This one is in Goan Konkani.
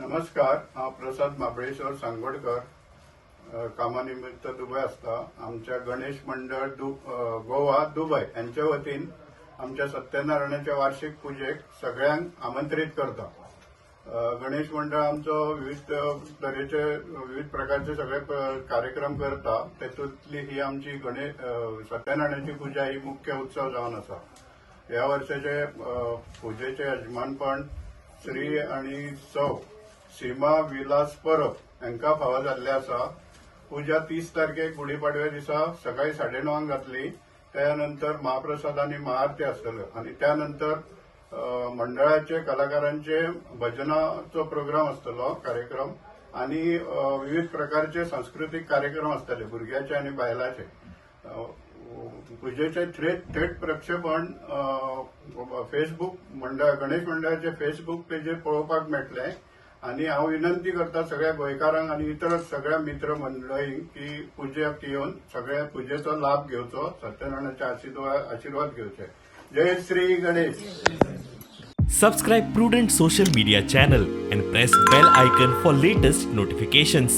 नमस्कार, हांव प्रसाद म्हाबळेश्वर सांगोडकर, कामानिमित्त दुबय आसता. आमच्या गणेश मंडळ गोवा दुबय यांच्या वतीन आमच्या सत्यनारायणाच्या वार्षिक पुजेक सगळ्यांक आमंत्रित करता. गणेश मंडळ आमचो विविध तरेचे, विविध प्रकारचे सगळे कार्यक्रम करता. तेतूंतली ही आमची सत्यनारायणाची पुजा ही मुख्य उत्सव जावन आसा. ह्या वर्साचे पुजेचे यजमानपण श्री आणि सौ सीमा विलास परब हांकां फावो जाल्लें आसा. पुजा 30 तारखेक गुढीपाडव्या दिसा सकाळी 9:30 जातली. त्या नंतर महाप्रसाद आनी महाआरती आसतल्यो आनी त्या नंतर मंडळाचे कलाकारांचे भजनाचो प्रोग्राम आसतलो, कार्यक्रम आनी विविध प्रकारचे सांस्कृतीक कार्यक्रम आसतले भुरग्याचे आनी बायलांचे. पुजेचे थेट थेट प्रक्षेपण फेसबूक मंडळ, गणेश मंडळाचे फेसबूक पेजीर पळोवपाक मेळटलें आनी हांव विनंती करता सगळ्या गोंयकारांक आनी इतर सगळ्या मित्र मंडळींक की पुजेक येवन सगळ्या पुजेचो लाभ घेवचो, सत्यनारायणाचे आशिर्वाद आशिर्वाद घेवचे. जय Shri Ganesh. Subscribe Prudent Social Media channel and press bell icon for latest notifications.